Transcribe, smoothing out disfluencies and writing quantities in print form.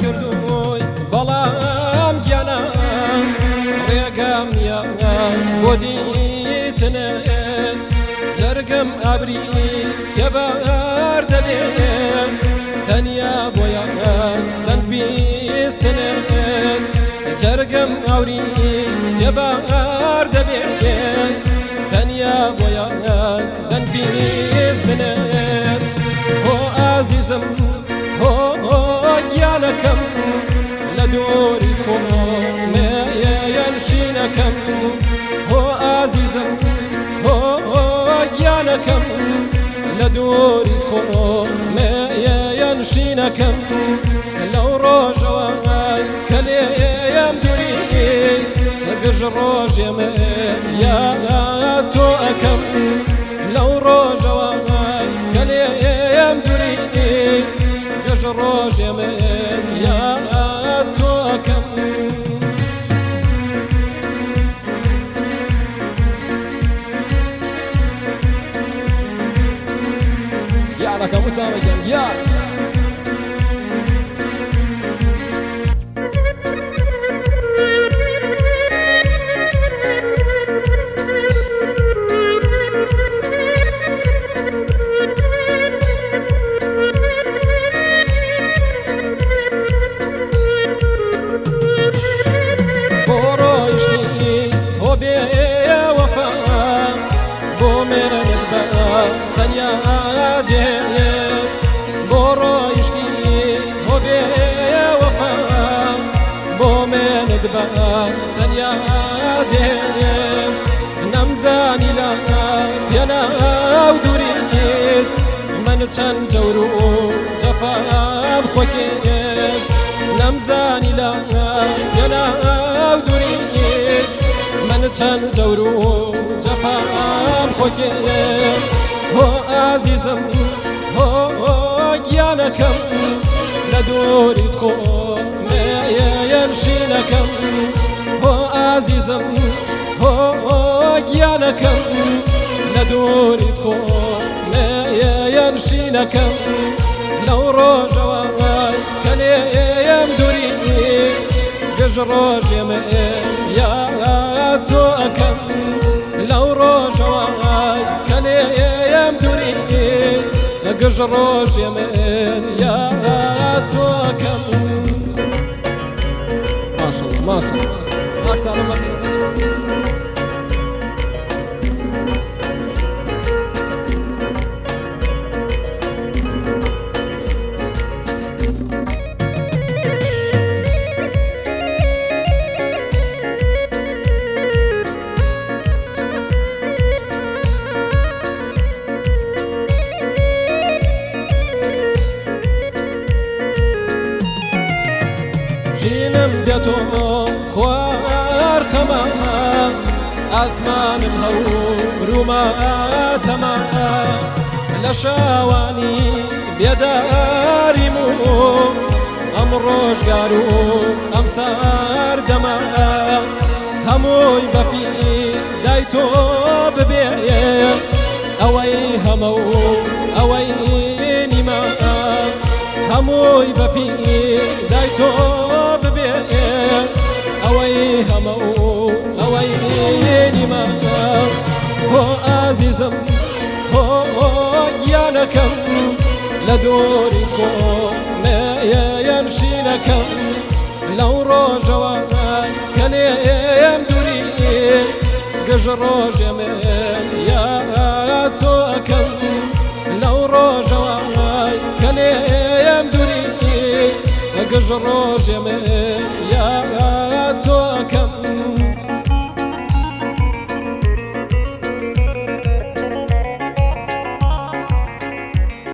کردووی بەڵام گیانە ڕێگەم نییە بۆ دیتنت جەرگم ئابری تێبەر دەبێ تەنیا بۆیە دەنگ بیستنت جەرگم ئاوری تێبەر دەبێ تەنیا بۆیە دەنگ بیستنت هۆ ئازیزم هۆ گیانەکەم لە دووری خۆ مێیەن شینەکەم هۆ ئازیزم هۆ گیانەکەم لە دووری خۆ مێیەن شینەکەم لەو ڕۆژەوە کە لێم دووری گژ ڕۆژێ من یا تۆ ئەکەم لەو ڕۆژەوە کە لێم دووری گژ ڕۆژێ من یا تۆ ئەکەم. یارەکەم ئوسامە گیان یار. بۆ ڕۆیشتی هۆ بێوەفا بۆ مێنت بە تەنیا جێ بۆ ڕۆیشتی هۆ بێوەفا بۆ مێنت بە تەنیا جێ نەمزانی لە پێناو دووریت من چەند جەور و جەفام خۆکێشت نەمزانی لە پێناو دووریت من چەند جەور و جەفام خۆکێشت هۆ ئازیزم هۆ گیانەکەم لە دووری خۆ مێیەن شینەکەم هۆ ئازیزم هۆ گیانەکەم لە دووری خۆ مێیەن شینەکەم لەو ڕۆژەوە کە لێم دووری گژ ڕۆژێ من یا تۆ ئەکەم لەو ڕۆژەوە کە لێم دووری گژ ڕۆژێ من یا تۆ ئەکەم. ماشەڵڵا ماشەڵڵا کاک سالم بەخێر. ژینم بێ تۆ خوار خەمە ئاسمانم هەورومە تەمە لە شاوانی بێداریم و ئەم ڕۆژگار و ئەم سەردەمە هەمووی بەفی دای تۆ ببێ ئەوەی هەمە و ئەوەی نیمە هەمووی بەفی دای تۆ ببێ ئەوەی هەمە و ئەوەی نیمە هۆ ئازیزم هۆ گیانەکەم لە دووری خۆ مێیەن شینەکەم لەو ڕۆژەوە کە لێم دووری گژ ڕۆژێ من یا تۆ ئەکەم لەو ڕۆژەوە کە لێم دووری گژ ڕۆژێ من